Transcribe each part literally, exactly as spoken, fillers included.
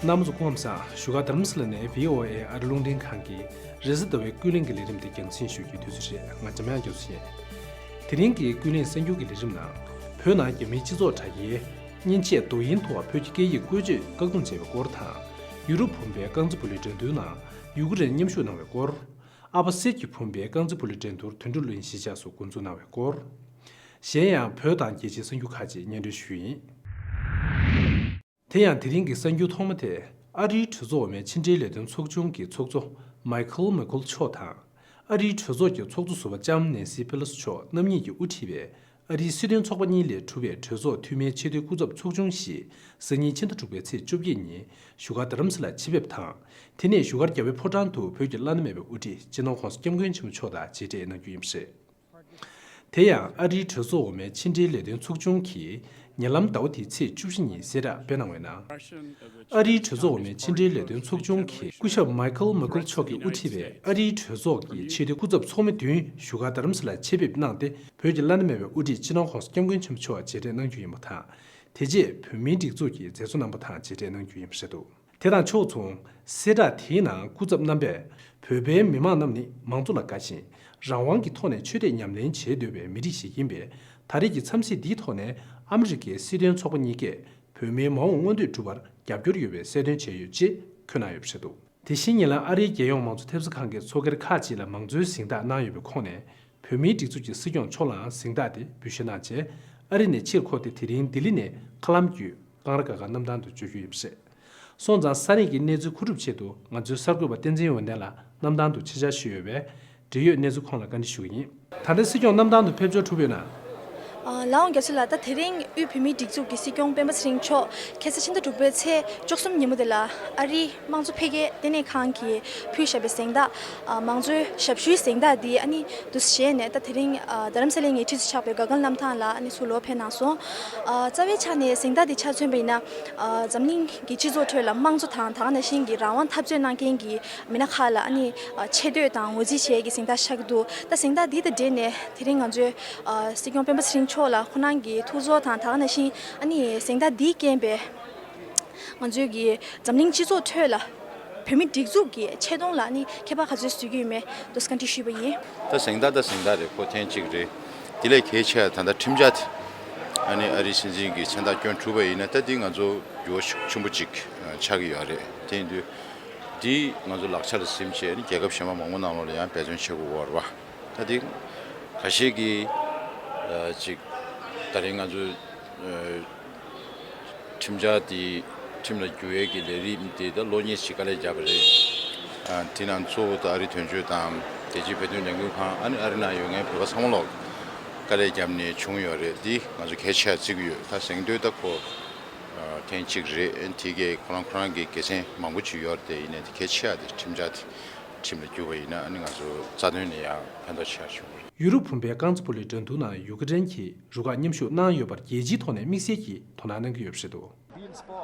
རྣམ་པ་ཚོ་སྐུ་ཁམས་བཟང་། བཞུགས་སྒར་རྡ་རམ་ས་ལ་ནས་བྷི་ཨོ་ཨེ་ཨ་རི་རླུང་འཕྲིན་ཁང་གི་རེས་གཟའ་ཟླ་བའི་ཀུན་གླེང་གི་ལས་རིམ་དེ་རྒྱང་སྲིང་ཞུ་རྒྱུའི་དུས་ཚོད་རེད། ང་འཇམ་དབྱངས་རྒྱ་མཚོ་ཡིན། དེ་རིང་གི་ཀུན་གླེང་གསར་འགྱུར་གྱི་ལས་རིམ་ནང་། བོད་ནང་རྒྱ་མིའི་སྤྱི་ཚོགས་དྲ་རྒྱའི་མཉེན་ཆས་རྡོ་དབྱིངས་ཐོག་བོད་ཀྱི་སྐད་ཡིག་བཀོལ་སྤྱོད་བཀག་སྡོམ་བྱས་པའི་སྐོར་དང་། ཡུ་རོབ་བུམ་པའི་རྐང་རྩེད་སྤོ་ལོའི་འགྲན་བསྡུར་ནང་ཡུ་ཀེ་རེན་མཉམ་ཞུགས་གནང་བའི་སྐོར། ཨ་ཕ་གསེར་གྱི་བུམ་པའི་རྐང་རྩེད་སྤོ་ལོའི་འགྲན་བསྡུར་དོན་གྲུབ་བློ་ཡིས་གཞིས་ཆགས་སུ་འགོ་འཛུགས་གནང་བའི་སྐོར། གཞན་ཡང་བོད་དང་རྒྱལ་སྤྱིའི་གསར་འགྱུར་ཁག་ཅིག་སྙན་སྒྲོན་ཞུ་རྒྱུ་ཡིན། དེ་ཡང་དེ་རིང་གི་གསར་འགྱུར་ཐོག་མ་དེ། ཨ་རིའི་གྲོས་ཚོགས་འོག་མའི་ཕྱི་འབྲེལ་ལས་དོན་ཚོགས་ཆུང་གི་ཚོགས་གཙོ་མའི་ཁལ་མེ་ཁོལ་མཆོག་དང་། ཨ་རིའི་གྲོས་ཚོགས་ཀྱི་ཚོགས་གཙོ་ཟུར་པ་ལྕམ་ནེན་སི་པེ་ལོ་སི་མཆོག་རྣམ་གཉིས་ཀྱིས་དབུ་ཁྲིད་པའི་ཨ་རིའི་སྲིད་དོན་ཚོགས་པ་གཉིས་ལས་གྲུབ་པའི་གྲོས་ཚོགས་འཐུས་མིའི་ཆེས་མཐོའི་སྐུ་ཚབ་ཚོགས་ཆུང་ཞིག་སང་ཉིན་ཕྱི་ཟླ་དྲུག་པའི་ཚེས་བཅོ་བརྒྱད་ཉིན་བཞུགས་སྒར་རྡ་རམ་ས་ལར་ཆེད་ཕེབས་དང་། དེ་ནས་བཞུགས་སྒར་རྒྱལ་བའི་ཕོ་བྲང་དུ་བོད་ཀྱི་བླ་ན་མེད་པའི་དབུ་ཁྲིད་སྤྱི་ནོར་༸གོང་ས་༸སྐྱབས་མགོན་ཆེན་པོ་མཆོག་དང་མཇལ་འཕྲད་གནང་རྒྱུ་ཡིན་པ་རེད། དེ་ཡང་ཨ་རིའི་གྲོས་ཚོགས་འོག་མའི་ཕྱི་འབྲེལ་ལས་དོན་ཚོགས་ཆུང་གིས་ཉེ་ལམ་ཟླ་བ་འདིའི་ཚེས་བཅུ་བཞི་ཉིན་གསལ་བསྒྲགས་སྤེལ་གནང་བའི་ནང་། ཨ་རིའི་གྲོས་ཚོགས་འོག་མའི་ཕྱི་འབྲེལ་ལས་དོན་ཚོགས་ཆུང་གི་སྐུ་ཞབས་མའི་ཁལ་མེ་ཁོལ་མཆོག་གིས་དབུ་ཁྲིད་པའི་ཨ་རིའི་གྲོས་ཚོགས་ཀྱི་ཆེས་མཐོའི་སྐུ་ཚབ་ཚོགས་མི་བདུན་བཞུགས་སྒར་རྡ་རམ་ས་ལར་ཆེད་ཕེབས་གནང་སྟེ། བོད་ཀྱི་བླ་ན་མེད་པའི་དབུ་ཁྲིད་སྤྱི་ནོར་༸གོང་ས་༸སྐྱབས་མགོན་ཆེན་པོ་མཆོག་མཇལ་འཕྲད་གནང་རྒྱུ་ཡིན་པ་དང་། དེ་རྗེས་བོད་མིའི་སྒྲིག་འཛུགས་ཀྱི་མཛད་གཙོ་རྣམ་པ་དང་མཇལ་འཕྲད་གནང་རྒྱུ་ཡིན་པ་རེད་འདུག་དེ་དང་ཕྱོགས་མཚུངས། གསལ་བསྒྲགས་དེའི་ནང་སྐུ་ཚབ་རྣམ་པས། བོད་པའི་མི་མང་རྣམས་ནི་མང་གཙོ་ལ་དགའ་ཞིང་། རང་དབང་གི་ཐོག་ནས་ཆོས་དད་ཉམས་ལེན་བྱེད་འདོད་པའི་མི་རིགས་ཤིག་ཡིན་པས། ད་རེས་ཀྱི་འཚམས་གཟིགས་འདིའི་ཐོག་ནས་ཨ་མི་རི་ཀའི་སྲིད་དོན་ཚོགས་པ་གཉིས་ཀས་བོད་མིའི་མ་འོངས་མངོན་འདོད་སྒྲུབ་པར་རྒྱབ་སྐྱོར་ཡོད་པའི་གསལ་སྟོན་བྱས་ཡོད་ཅེས་འཁོད་གནང་ཡོད་པ་རེད་འདུག་དེ་བཞིན་ཉེ་ལམ་ཨ་རིའི་རྒྱལ་ཡོངས་མང་གཙོ་ཐེབས་རྩ་ཁང་གི་ཚོགས་སྒེར་ཁག་ཅིག་ལ་མང་གཙོའི་གཟེངས་རྟགས་གནང་ཡོད་པའི་ཁོངས་ནས། བོད་མིའི་སྒྲིག་འཛུགས་ཀྱི་སྲིད་སྐྱོང་མཆོག་ལའང་གཟེངས་རྟགས་དེ་འབུལ་བཞེས་གནང་རྗེས། ཨ་རི་ནས་ཕྱིར་འཁོར་ཏེ་དེ་རིང་ལྡི་ལི་ནས་མཁའ་ལམ་བརྒྱུད་ཀང་ར་ག་ག་གནམ་ཐང་དུ་འབྱོར་རྒྱུ་ཡིན་པ་རེད། སོང་ཙང་ས་གནས་ཀྱི་གནས་ཚུལ་མཁོ་སྒྲུབ་ཆེད་དུ་ང་ཚོའི་གསར་འགོད་པ་བསྟན་འཛིན་འོད་ལྡན་ལགས་གནམ་ཐང་དུ་ཆེད་བཅར་ཞུས་ཡོད་པས། འབྲེལ་ཡོད་གནས་ཚུལ་ཁོང་ལ་བཀའ་འདྲི་ཞུ་གི་ཡིན། ད་ལྟ་སྲིད་སྐྱོང་གནམ་ཐང་དུ་ཕེབས་འབྱོར་གྲུབ་ཡོད་ན། ཨ། ལགས་འོང་རྒྱ་མཚོ་ལགས། ད་དེ་རིང་དབུས་བོད་མིའི་སྒྲིག་འཛུགས་ཀྱི་སྲིད་སྐྱོང་སྤེན་པ་ཚེ་རིང་མཆོག་ཁ་སང་ཕྱི་ཟླ་དྲུག་པའི་ཚེས་བཅུ་གསུམ་ཉིན་མོ་དེ་ལ་ཨ་རིའི་དམངས་གཙོ་འཕེལ་རྒྱས་ལྟེ་གནས་ཁང་གིས་ཕུལ་བཞག་པའི་གཟེངས་རྟགས། ཨ། མང་གཙོའི་ཞབས་ཞུའི་གཟེངས་རྟགས་འདི་ཨ་ནི་འདུག་སེ་བཞེས་ནས། ད་དེ་རིང་ཨ་རྡ་རམ་ས་ལའི་ངོས་ཁྲིད་དུ་ཆགས་པའི་ག་ག་གནམ་ཐང་ལ་ཨ་ནི་ཚུར་ལོག་ཕེབས་གནང་སོང་། ཨ། རྩ་བའི་ཆ་ནས་གཟེངས་རྟགས་འདི་ཆ་མཚོན་པ་ཡིན་ན། ཨ། འཛམ་གླིང་གི་སྤྱི་ཚོགས་ཁྲོད་ལ་དམངས་གཙོ་དང་ད་ག་ནང་བཞིན་གྱི་རང་དབང་འཐབ་རྩོད་གནང་མཁན་གྱི་མི་སྣ་ཁག་ལ་ཨ་ནི་ཨ་ཆེ་བསྟོད་དང་ངོས་འཛིན་བྱེད་ཡས་ཀྱི་གཟེངས་རྟགས་ཆགས་ཀྱི་འདུག་ད་གཟེངས་རྟགས་འདི་དང་འབྲེལ་ནས་དེ་རིང་ང་ཚོའི་ཨ་སྲིད་སྐྱོང་སྤེན་པ་ཚེ་རིང་མཆོག་ལ་ཁོང་རང་གི་ཐུགས་ཚོར་དང་ད་ག་ནང་བཞིན་ཨ་ནི་གཟེངས་རྟགས་འདིའི་རྐྱེན་པས་ང་ཚོའི་གི་འཛམ་གླིང་སྤྱི་ཚོགས་ཁྲོད་ལ་བོད་མི་སྒྲིག་འཛུགས་ཀྱི་ཆེ་མཐོང་ལ་ཨ་ནི་ཁྱད་པར་ག་ཚོད་བཟོ་གི་ཡོད་མེད་འདུག་སེ་བཀའ་འདྲི་ཞུས་པ་ཡིན། ད་གཟེངས་རྟགས་ད་གཟེངས་རྟགས་རེད། ཁོ་ཐེངས་གཅིག་རེད། དེ་ལས་གལ་ཆེ་བ་ད་ལྟ་ཁྲིམས་འཆར་དེ་ཨ་ནི་ཨ་རིའི་སྲིད་འཛིན་གྱི་མཚན་རྟགས་སྐྱོན་གྲུབ་པ་ཡིན་ན། ད་འདི་ང་ཚོ་འགྱུར་བ་ཤུགས་ཆེན་པོ་ཅིག་ཆགས་ཀྱི་ཡོད་རེད། དེ་ཡིན་དུས་འདི་ང་ཚོ་ལག་ཆ་ལ་ཟིན་བྱས་ཨ་ནི་རྒྱལ་ཁབ་གཞན་པ་མང་པོ་ནང་ལོགས་ལ་ཡང་འབད་བརྩོན་བྱེད་དགོས་ཀྱི་ཡོད་རེད་པ། ད་འདི་ཁ་ཤས་ཀྱིས་ཨ་ཅིག་ད་རིང་ང་ཚོ་ཨ་ཁྲིམས་འཆར་འདི་ཁྲིམས་ལ་འགྱུར་ཡས་ཀྱི་ལས་རིམ་འདི་ད་ལོ་གཉིས་ཅིག་དཀའ་ལས་བརྒྱབ་པ་རེད། ཨ་དེ་ནང་གཙོ་བོ་ད་ཨ་རི་དོན་གཅོད་དང་རྒྱལ་སྤྱིའི་བོད་དོན་ལས་འགུལ་ཁང་། ཨ་ནི་ཨ་རི་ནང་ཡོད་མཁན་བོད་པ་ཚང་མ་ལོག་དཀའ་ལས་བརྒྱབ་ནས་བྱུང་ཡོད་རེད། འདི་ང་ཚོ་གལ་ཆེ་བ་བརྩི་གི་ཡོད། ད་གཟེངས་བསྟོད་ད་ཁོ་ཨ་ཐེངས་གཅིག་རེད། དེ་གས་ཁོ་རང་ཁོ་རང་གི་དགེ་མཚན་མང་པོ་ཅིག་ཡོད་རེད། དེ་ཡིན་ནའི་དེ་གལ་ཆེ་བ་དེ་ཁྲིམས་འཆར་དེ་ཁྲིམས་ལ་བསྒྱུར་བ་ཡིན་ན་ཨ་ནི་ང་ཚོ་རྩ་དོན་ལ་ཡང་ཕན་ཐོགས་ཆེ་བ་བྱུང་གི་རེད། ཡུ་རོབ་བུམ་པའི་རྐང་རྩེད་སྤོ་ལོའི་འགྲན་བསྡུར་ནང་ཡུ་ཀེ་རེན་གྱིས་རུ་ཁག་མཉམ་ཞུགས་གནང་ཡོད་པར་རྒྱལ་སྤྱིའི་ཐོག་ནས་དམིགས་བསལ་གྱིས་དོ་སྣང་གནང་གི་ཡོད་པ་རེད་འདུག་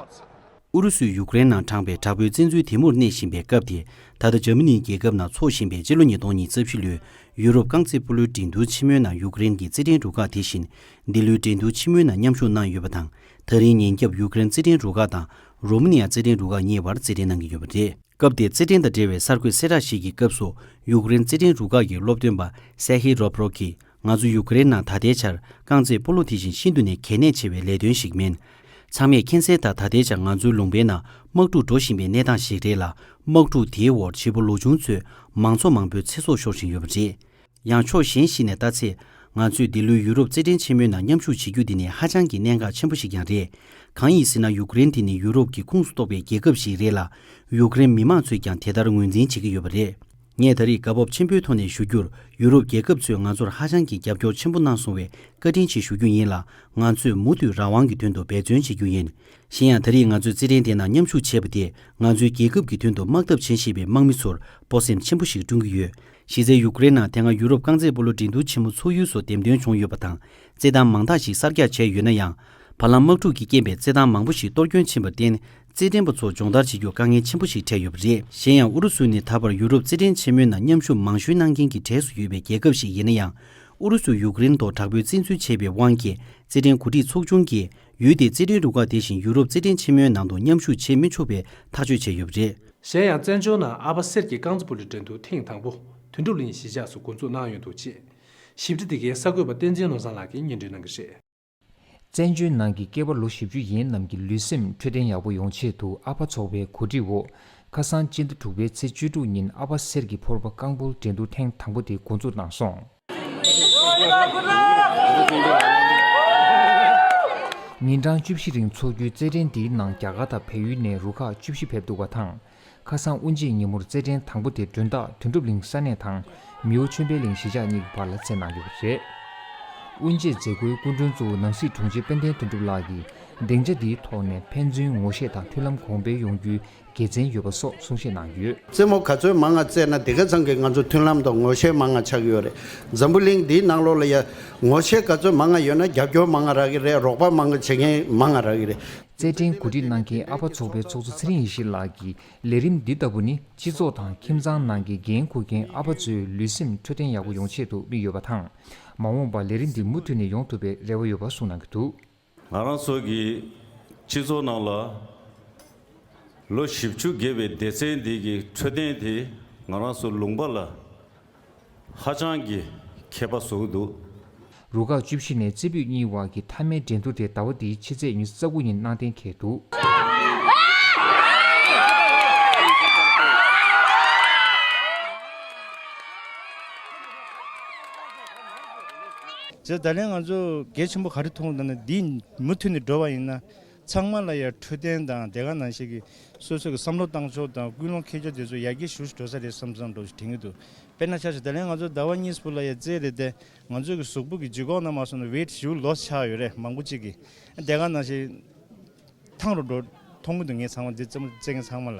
ཨུ་རུ་སུས་ཡུཀ་རེན་ནང་དྲངས་པའི་དྲག་པོའི་བཙན་འཛུལ་དེ་མུར་གནས་བཞིན་པའི་སྐབས་དེ། ད་ལྟ་འཇར་མ་ནིའི་རྒྱལ་ཁབ་ནང་འཚོགས་བཞིན་པའི་སྤྱི་ལོ་ཉིས་སྟོང་ཉི་ཤུ་རྩ་བཞི་ལོའི་ཡུ་རོབ་རྐང་རྩེད་སྤོ་ལོའི་འགྲན་བསྡུར་ཆེན་མོའི་ནང་ཡུཀ་རེན་གྱི་རྩེད་འགྲན་རུ་ཁག་དེ་བཞིན། འདི་ལོའི་འགྲན་བསྡུར་ཆེན་མོའི་ནང་མཉམ་ཞུགས་གནང་ཡོད་པ་དང་། ད་རིང་ཉིན་རྒྱབ་ཡུཀ་རེན་རྩེད་འགྲན་རུ་ཁག་དང་རོ་མ་ནི་ཡ་རྩེད་འགྲན་རུ་ཁག་གཉིས་བར་རྩེད་འགྲན་གནང་གི་ཡོད་པ་རེད། སྐབས་དེར་རྩེད་འགྲན་དང་འབྲེལ་བའི་གསར་འགོད་གསལ་བསྒྲགས་ཤིག་གི་སྐབས་སུ། ཡུཀ་རེན་རྩེད་འགྲན་རུ་ཁག་གི་སློབ་སྟོན་པ་སེ་ཧི་རོབ་རོབ་ཀྱིས། ང་ཚོ་ཡུཀ་རེན་ནང་ད་ལྟའི་ཆར་རྐང་རྩེད་སྤོ་ལོ་དེ་བཞིན་ཤིན་ཏུ་ནས་གལ་གནད་ཆེ་བའི་ལས་དོན་ཞིག་མིན། ཚང་མས་མཁྱེན་གསལ་ལྟར་ད་ལྟའི་ཆར་ང་ཚོའི་ལུང་པའི་ནང་དམག་འཁྲུག་འགྲོ་བཞིན་པའི་གནས་སྟངས་ཤིག་རེད་ལ། དམག་འཁྲུག་དེའི་འོག་བྱིས་པ་ལོ་ཆུང་ཚོས་མང་ཚོགས་མང་པོའི་ཚེ་སྲོག་ཤོར་བཞིན་ཡོད་པ་རེད། ཡང་ཕྱོགས་གཞན་ཞིག་ནས་ལྟ་ཚེ། ང་ཚོས་འདི་ལོའི་ཡུ་རོབ་རྩེད་འགྲན་ཆེན་མོའི་ནང་མཉམ་ཞུགས་བྱེད་རྒྱུ་འདི་ནི་ཧ་ཅང་གི་གནད་འགག་ཆེན་པོ་ཞིག་ཀྱང་རེད། གང་ཡིན་ཟེར་ན། ཡུཀ་རེན་དེ་ནི་ཡུ་རོབ་ཀྱི་ཁོངས་སུ་གཏོགས་པའི་རྒྱལ་ཁབ་ཞིག་རེད་ལ། ཡུཀ་རེན་མི་མང་ཚོས་ཀྱང་དེ་ལྟར་ངོས་འཛིན་བྱེད་ཀྱི་ཡོད་པ་རེད། ངས་ད་རེས་དགའ་སྤོབས་ཆེན་པོའི་ཐོག་ནས་ཞུ་རྒྱུར། ཡུ་རོབ་རྒྱལ་ཁབ་ཚོས་ང་ཚོར་ཧ་ཅང་གི་རྒྱབ་སྐྱོར་ཆེན་པོ་གནང་སོང་བས་བཀའ་དྲིན་ཆེ་ཞུ་རྒྱུ་ཡིན་ལ། ང་ཚོས་མུ་མཐུད་རང་དབང་གི་དོན་དུ་འབད་བརྩོན་བྱེད་རྒྱུ་ཡིན། གཞན་ཡང་། ད་རེས་ང་ཚོས་རྩེད་འགྲན་དེ་ནང་མཉམ་ཞུགས་བྱས་པ་དེས། ང་ཚོའི་རྒྱལ་ཁབ་ཀྱི་དོན་དུ་དམག་འཐབ་བྱེད་བཞིན་པའི་དམག་མི་ཚོར་སྤོབས་སེམས་ཆེན་པོ་ཞིག་བསྐྲུན་གྱི་ཡོད། གཞི་རྩའི་ཡུཀ་རེན་ནང་དེ་སྔ་ཡུ་རོབ་རྐང་རྩེད་སྤོ་ལོ་འགྲན་བསྡུར་ཆེན་མོ་འཚོགས་ཡུལ་སོགས་འདེམས་ཐོན་བྱུང་ཡོད་པ་དང་། རྩེད་ཐང་མང་དག་ཞིག་གསར་རྒྱག་བྱས་ཡོད་ན་ཡང་། བར་ལམ་དམག་འཁྲུག་གི་རྐྱེན་པས་རྩེད་ཐང་མང་པོ་ཞིག་གཏོར་སྐྱོན་ཕྱིན་པར་བརྟེན། རྩེད་འགྲན་པ་ཚོར་སྦྱོང་བརྡར་བྱེད་རྒྱུར་དཀའ་ངལ་ཆེན་པོ་ཞིག་འཕྲད་ཡོད་པ་རེད། གཞན་ཡང་། ཨུ་རུ་སུ་ནི་ད་བར་ཡུ་རོབ་རྩེད་འགྲན་ཆེན་མོའི་ནང་མཉམ་ཞུགས་མང་ཤོས་གནང་མཁན་གྱི་གྲས་སུ་ཡོད་པའི་རྒྱལ་ཁབ་ཞིག་ཡིན་ན་ཡང་། ཨུ་རུ་སུས་ཡུཀ་རེན་ཐོག་དྲག་པོའི་བཙན་འཛུལ་བྱས་པའི་དབང་གིས། རྩེད་འགྲན་གོ་སྒྲིག་ཚོགས་ཆུང་གིས་ཡུལ་དེའི་རྩེད་འགྲན་རུ་ཁག་དེ་བཞིན་ཡུ་རོབ་རྩེད་འགྲན་ཆེན་མོའི་ནང་དུ་མཉམ་ཞུགས་བྱེད་མི་ཆོག་པའི་ཐག་གཅོད་བྱས་ཡོད་པ་རེད། གཞན་ཡང་། བཙན་བྱོལ་ནང་ཨ་ཕ་གསེར་གྱི་རྐང་རྩེད་སྤོ་ལོའི་འགྲན་བསྡུར་ཐེངས་དང་པོ་དོན་གྲུབ་གླིང་གཞིས་ཆགས་སུ་འགོ་འཛུགས་གནང་ཡོད་འདུག་ཅེས། ཞིབ་ཕྲ་འདི་གའི་གསར་འགོད་པ་བསྟན་འཛིན་ནོར་བཟང་ལགས་ཀྱིས་སྙན་སྒྲོན་གནང་གི་རེད། བཙན་བྱོལ་ནང་གི་སྐྱེས་པ་ལོ་བཞི་བཅུ་ཡན་རྣམས་ཀྱི་ལུས་སེམས་འཕྲོད་བསྟེན་ཡག་པོ་ཡོང་ཆེད་དུ། ཨ་ཕ་ཚོགས་པའི་གོ་སྒྲིག་འོག་ཁ་སང་སྤྱི་ཟླ་དྲུག་པའི་ཚེས་བཅུ་དྲུག་ཉིན་ཨ་ཕ་གསེར་གྱི་ཕོར་པ་རྐང་སྤོལ་འགྲན་བསྡུར་ཐེངས་དང་པོ་དེ་འགོ་འཛུགས་གནང་སོང་། ཉིན་གྲངས་བཅུ་བཞི་རིང་འཚོགས་རྒྱུའི་རྩེད་འགྲན་འདིའི་ནང་རྒྱ་གར་དང་བལ་ཡུལ་ནས་རུ་ཁག་བཅུ་བཞི་ཕེབས་འདུག་པ་དང་། ཁ་སང་དབུ་འབྱེད་ཉིན་མོར་རྩེད་འགྲན་དང་པོ་དེ་དོན་དག་དོན་གྲུབ་གླིང་ས་གནས་དང་། མིའོ་ཆོས་འཕེལ་གླིང་གཞིས་ཆགས་གཉིས་ཀྱི་བར་ལ་རྩེད་གནང་ཡོད་པ་རེད། དབུ་འབྱེད་མཛད་སྒོའི་སྐུ་མགྲོན་གཙོ་བོ་ནང་སྲིད་དྲུང་ཆེ་དཔལ་ལྡན་དོན་གྲུབ་ལགས་ཀྱིས་སྡིངས་ཆ་འདིའི་ཐོག་ནས་ཕན་ཚུན་ངོ་ཤེས་དང་མཐུན་ལམ་གོང་འཕེལ་ཡོང་རྒྱུའི་དགེ་མཚན་ཡོད་པ་སོགས་གསུང་བཤད་གནང་ཡོད། རྩེད་མོ་ག་ཚོད་མང་ང་རྩེད་ན་དེ་ག་ཚང་གི་ང་ཚོ་མཐུན་ལམ་དང་ངོ་ཤེས་མང་ང་ཆགས་ཡོད་རེད། འཛམ་བུ་གླིང་འདིའི་ནང་ལོགས་ལ་ཡ་ངོ་ཤེས་ག་ཚོད་མང་ང་ཡོད་ན་རྒྱབ་སྐྱོར་མང་ང་རག་གི་རེད། རོགས་པ་མང་ང་བྱེད་མཁན་མང་ང་རག་གི་རེད། རྩེད་འགྲན་གོ་སྒྲིག་གནང་མཁན་ཨ་ཕ་ཚོགས་པའི་ཚོགས་གཙོ་ཚེ་རིང་ཡེ་ཤེས་ལགས་ཀྱིས། ལས་རིམ་འདི་ལྟ་བུ་ནི་སྤྱི་ཚོགས་དང་ཁྱིམ་ཚང་ནང་གི་འགན་འཁུར་མཁན་ཨ་ཕ་ཚོའི་ལུས་སེམས་འཕྲོད་བསྟེན་ཡག་པོ་ཡོང་ཆེད་དུ་དམིགས་ཡོད་པ་དང་། མ་འོངས་པར་ལས་རིམ་འདི་མུ་མཐུད་ནས་ཡོང་ཐུབ་པའི་རེ་བ་ཡོད་པ་གསུངས་གནང་གི་འདུག། ང་རང་ཚོ་གི་སྤྱི་ཚོགས་ནང་ལ་ལོ་བཞི་བཅུ་བརྒལ་བའི་སྡེ་ཚན་འདི་གི་འཕྲོད་བསྟེན་དེ་ང་རང་ཚོ་ལུང་པ་ལ་ཧ་ཅང་གི་ཁྱད་པར་བཟོ་གི་འདུག། རུ་ཁག་བཅུ་བཞི་ནས་རྩེ་ཕུད་གཉིས་བར་གྱི་མཐའ་མའི་འགྲན་བསྡུར་དེ་ཟླ་བ་འདིའི་ཕྱི་ཚེས་ཉི་ཤུ་རྩ་དགུ་ཉིན་གནང་གཏན་འཁེལ་འདུག། ད་ལན་ང་ཚོ་གལ་ཆེན་པོ་ག་རེ་མཐོང་ད་ན། འདི་མུ་མཐུད་ནས་འགྲོ་བ་ཡིན་ན། ཚང་མ་ལ་ཡ་འཕྲོད་བསྟེན་དང་དེ་ག་ནང་བཞིན་གྱི་སོ་སོ་གི་བསམ་བློ་བཏང་ཕྱོགས་དང་ཀུན་སློང་འཁྱེར་ཕྱོགས་དེ་ཚོ་ཡར་རྒྱས་ཞེ་པོ་ཞིག་འགྲོ་ས་རེད་བསམ་བསམ་འདྲ་བོ་ཞིག་དྲན་གྱི་འདུག། དཔེར་ན་ཆ་བཞག་ད་ལན་ང་ཚོ་ཟླ་བ་གཉིས་པོ་ལ་ཡ་རྩེད་རེད་དེ། ང་ཚོ་གི་གཟུགས་པོ་གི་ལྗིད་ཁོག་ནང་མ་སོང་ན་ཝེཊ་ཞེ་པོ་ལོ་སི་ཆགས་ཡོད་རེད། མང་པོ་ཅིག་གི་དེ་ག་ནང་བཞིན་ཐང་རུ་འགྲོ་མཐོང་གི་འདུག། ངས་ཚང་མ་འདི་རྩེད་མོ་རྩེད་མཁན་ཚང་མ་ལ།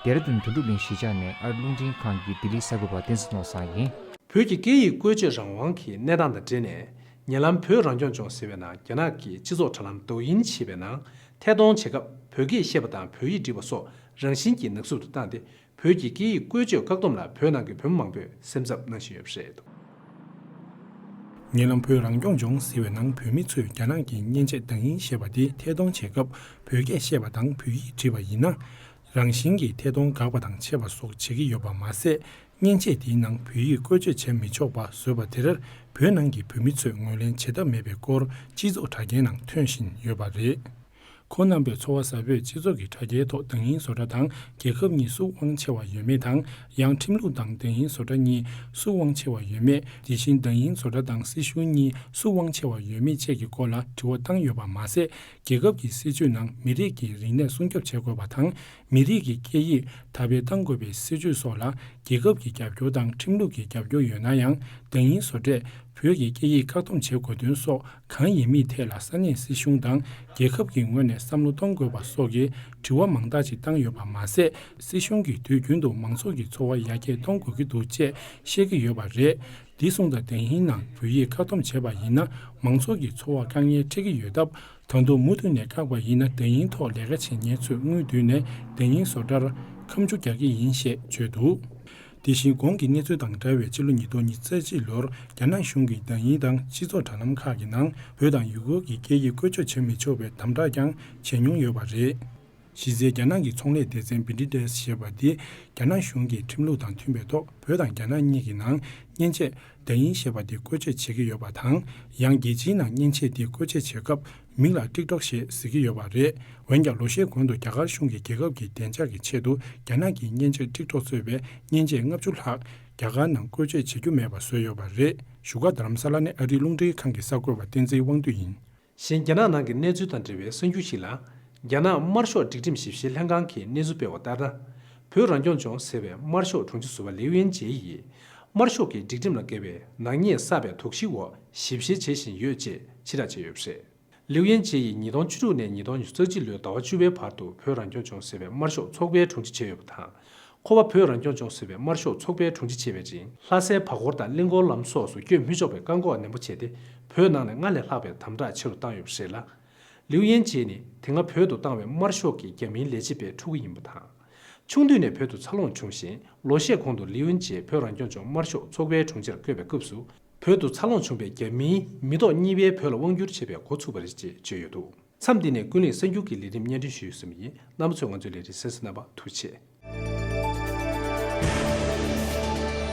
ལྡེ་ར་ལྡུན་དོན་གྲུབ་གླིང་གཞིས་ཆགས་ནས་ཨ་རི་རླུང་འཕྲིན་ཁང་གི་ལྡི་ལི་གསར་འགོད་པ་བསྟན་འཛིན་ནོར་བཟང་ཡིན། བོད་ཀྱི་སྐད་ཡིག་བཀོལ་སྤྱོད་རང་དབང་གི་གནས་སྟངས་དང་འབྲེལ་ནས། ཉེ་ལམ་བོད་རང་སྐྱོང་ལྗོངས་ཟེར་བའི་ནང་རྒྱ་ནག་གི་སྤྱི་ཚོགས་དྲ་ལམ་Douyin ཞེས་པའི་ནང་ཐད་གཏོང་བྱེད་སྐབས་བོད་སྐད་བཤད་པ་དང་བོད་ཡིག་འབྲི་བ་སོགས་རང་བཞིན་གྱིས་ནག་བསུབ་ཏུ་བཏང་སྟེ། བོད་ཀྱི་སྐད་ཡིག་བཀོལ་སྤྱོད་བཀག་སྡོམ་ལ་བོད་ནང་གི་བོད་མི་མང་པོས་སེམས་འཚབ་གནང་བཞིན་ཡོད་པ་རེད། ཉེ་ལམ་བོད་རང་སྐྱོང་ལྗོངས་ཟེར་བའི་ནང་བོད་མི་ཚོས་རྒྱ་ནག་གི་མཉེན་ཆས་Douyin ཞེས་པ་དེ་ཐད་གཏོང་བྱེད་སྐབས་བོད་སྐད་བཤད་པ་དང་བོད་ཡིག་བྲིས་པ་ཡིན་ན། རང་བཞིན་གྱིས་ཐད་གཏོང་འགག་པ་དང་ཆད་པ་སོགས་བྱེད་ཀྱི་ཡོད་པ་མ་ཟད། མཉེན་ཆས་དེའི་ནང་བོད་ཡིག་བཀོལ་སྤྱོད་བྱེད་མི་ཆོག་པ་བཟོས་པ་དེར་བོད་ནང་གི་བོད་མི་ཚོས་ངོས་ལེན་བྱེད་ཐབས་མེད་པའི་སྐོར་སྤྱི་ཚོགས་དྲ་རྒྱའི་ནང་ཐོན་བཞིན་ཡོད་པ་རེད། ཁོང་རྣམ་པས་ཚོར་བ་ཟབ་པོས་སྤྱི་ཚོགས་ཀྱི་དྲ་རྒྱའི་ཐོག་Douyin བཟོ་གྲྭ་དང་རྒྱལ་ཁབ་གཉིས་སུ་དབང་ཆེ་བ་ཡོད་མེད་དང་། ཡང་ཁྲིམས་ལུགས་དང་Douyin བཟོ་གྲྭ་གཉིས་སུ་དབང་ཆེ་བ་ཡོད་མེད། དེ་བཞིན་Douyin བཟོ་གྲྭ་དང་སྲིད་གཞུང་གཉིས་སུ་དབང་ཆེ་བ་ཡོད་མེད་བཅས་ཀྱི་སྐོར་ལ་དྲི་བ་བཏང་ཡོད་པ་མ་ཟད། རྒྱལ་ཁབ་ཀྱི་སྲིད་ཇུས་ནང་མི་རིགས་ཀྱི་རིག་གནས་སྲུང་སྐྱོབ་བྱེད་དགོས་པ་དང་། མི་རིགས་ཀྱི་སྐད་ཡིག་དར་སྤེལ་གཏང་དགོས་པའི་སྲིད་ཇུས་སོགས་ལ་རྒྱལ་ཁབ་ཀྱི་རྒྱབ་སྐྱོར་དང་ཁྲིམས་ལུགས་ཀྱི་རྒྱབ་སྐྱོར་ཡོད་ན་ཡང་། Douyin བཟོ་གྲྭས་བོད་ཀྱི་སྐད་ཡིག་བཀག་སྡོམ་བྱེད་དགོས་དོན་སོགས་གང་ཡིན་མིན་ཐད་ལ་ས་གནས་སྲིད་གཞུང་དང་རྒྱལ་ཁབ་ཀྱི་ངོས་ནས་བསམ་བློ་གཏོང་དགོས་པ་སོགས་ཀྱི་དྲི་བ་མང་དག་ཅིག་བཏང་ཡོད་པ་མ་ཟད། སྲིད་གཞུང་གིས་དུས་རྒྱུན་དུ་མང་ཚོགས་ཀྱི་འཚོ་བ་ཡར་རྒྱས་གཏོང་དགོས་ཀྱི་འདུག་ཅེས་བཤད་ཀྱི་ཡོད་པ་རེད། འདི་སོང་ཙང་Douyin ནང་བོད་ཡིག་བཀག་སྡོམ་བྱས་པ་ཡིན་ན་མང་ཚོགས་ཀྱི་འཚོ་བར་དཀའ་ངལ་འཕྲད་ཀྱི་ཡོད་སྟབས། ད་དུང་མུ་མཐུད་ནས་བཀག་པ་ཡིན་ན་Douyin ཐོག་ལས་ཀ་བྱེད་མཁན་ཚོས་དངུལ་བསྡུས་ནས་Douyin བཟོ་གྲྭར་ཁ་མཆུ་རྒྱག་གི་ཡིན་ཞེས་བརྗོད་འདུག། དེ་བཞིན་གོང་གི་གནས་ཚུལ་དང་འདྲ་བའི་ཕྱི་ལོ་ཉིས་སྟོང་ཉི་ཤུ་རྩ་གཅིག་ལོར་རྒྱ་ནག་གཞུང་གིས་Douyin དང་སྤྱི་ཚོགས་དྲ་ལམ་ཁག་གི་ནང་བོད་དང་ཡུ་གུར་གྱི་སྐད་ཡིག་བཀོལ་སྤྱོད་བྱེད་མི་ཆོག་པའི་དམ་དྲག་ཀྱང་བྱེད་མྱོང་ཡོད་པ་རེད། གཞི་རྩའི་རྒྱ་ནག་གི་ཚོང་ལས་སྡེ་ཚན་བི་ཌི་ཏེ་ཨེས་ཞེས་པ་དེ་རྒྱ་ནག་གཞུང་གི་ཁྲིམས་ལུགས་དང་མཐུན་པའི་ཐོག་བོད་དང་རྒྱ་ནག་གཉིས་ཀྱི་ནང་མཉེན་ཆས་Douyin ཞེས་པ་དེ་བཀོལ་སྤྱོད་བྱེད་ཀྱི་ཡོད་པ་དང་། ཡང་རྒྱལ་སྤྱིའི་ནང་མཉེན་ཆས་དེ་བཀོལ་སྤྱོད་བྱེད་སྐབས་མིང་ལ་TikTok ཞེས་ཟེར་གྱི་ཡོད་པ་རེད། འོན་ཀྱང་ལོ་ཤས་གོང་དུ་རྒྱ་གར་གཞུང་གིས་རྒྱལ་ཁབ་ཀྱི་བདེ་འཇགས་ཀྱི་ཆེད་དུ་རྒྱ་ནག་གི་མཉེན་ཆས་TikTok གཙོས་པའི་མཉེན་ཆས་ལྔ་བཅུ་ལྷག་རྒྱ་གར་ནང་བཀོལ་སྤྱོད་བྱེད་རྒྱུ་མེད་པ་བཟོས་ཡོད་པ་རེད། བཞུགས་སྒར་རྡ་རམ་ས་ལ་ནས་ཨ་རིའི་རླུང་འཕྲིན་ཁང་གི་གསར་འགོད་པ་བསྟན་འཛིན་དབང་འདུས་ཡིན། གཞན། རྒྱ་ནག་ནང་གི་གནས་ཚུལ་དང་འབྲེལ་བའི་གསར་འགྱུར་ཞིག་ལ། རྒྱ་ནག་དམར་ཤོག་སྒྲིག་ཁྲིམས་ཞིབ་བཤེར་ལྷན་ཁང་གིས་གནས་ཚུལ་སྤེལ་བ་ལྟར་ན། བོད་རང་སྐྱོང་ལྗོངས་ཟེར་བའི་དམར་ཤོག་དྲུང་ཆེ་ཟུར་པ་ལིའུ་ཡན་ཇེ་ཡིས། དམར་ཤོག་གི་སྒྲིག་ཁྲིམས་ལ་འགལ་བའི་ནག་ཉེས་བསགས་པའི་དོགས་གཞིའི་འོག་ཞིབ་བཤེར་བྱེད་བཞིན་ཡོད་ཅེས་ཕྱིར་བསྒྲགས་བྱས་ཡོད་པ་རེད། ལིའུ་ཡན་ཇེ་ཡིས་ཉིས་སྟོང་བཅུ་དྲུག་ནས་ཉིས་སྟོང་ཉི་ཤུ་རྩ་གཅིག་ལོའི་ཟླ་བ་བཅུ་པའི་བར་དུ་བོད་རང་སྐྱོང་ལྗོངས་ཟེར་བའི་དམར་ཤོག་ཚོགས་པའི་དྲུང་ཆེ་བྱས་ཡོད་པ་དང་། ཁོ་པ་བོད་རང་སྐྱོང་ལྗོངས་ཟེར་བའི་དམར་ཤོག་ཚོགས་པའི་དྲུང་ཆེ་བྱས་པའི་རིང་། ལྷ་སའི་བར་སྐོར་དང་གླིང་སྐོར་ལམ་སོགས་སུ་བསྐྱོད་མི་ཆོག་པའི་བཀག་འགོག་ནན་པོ་བྱས་ཏེ། བོད་ནང་ནས་སྔར་ལས་ལྷག་པའི་དམ་དྲག་ཆེ་རུ་བཏང་ཡོད་པ་རེད་ལ། ལིའུ་ཡན་ཇེ་ནི་དེ་སྔ་བོད་དུ་བཏང་བའི་དམར་ཤོག་གི་རྒྱ་མིའི་ལས་བྱེད་པའི་ཕྲུ་གུ་ཡིན་པ་དང་། ཆུང་དུས་ནས་བོད་དུ་འཚར་ལོངས་བྱུང་ཞིང་། ལོ་ཤས་གོང་དུ་ལི་ཡོན་བཅས་བོད་རང་སྐྱོང་ལྗོངས་དམར་ཤོག་ཚོགས་པའི་དྲུང་ཆེར་བསྐོས་པའི་སྐབས་སུ། བོད་དུ་འཚར་ལོངས་བྱུང་བའི་རྒྱ་མིའི་མི་ཐོག་གཉིས་པའི་བོད་ལ་དབང་བསྒྱུར་བྱེད་པའི་འགོ་ཚུགས་པ་རེད་ཅེས་བརྗོད་ཡོད་འདུག་མཚམས་འདི་ནས་ཀུན་གླེང་གསར་འགྱུར་གྱི་ལས་རིམ་སྙན་སྒྲོན་ཞུ་ཡུལ་ཟིན་པ་ཡིན། རྣམ་པ་ཚོས་ང་ཚོའི་ལས་རིམ་གསན་གཟིགས་གནང་བར་ཐུགས་རྗེ་ཆེ།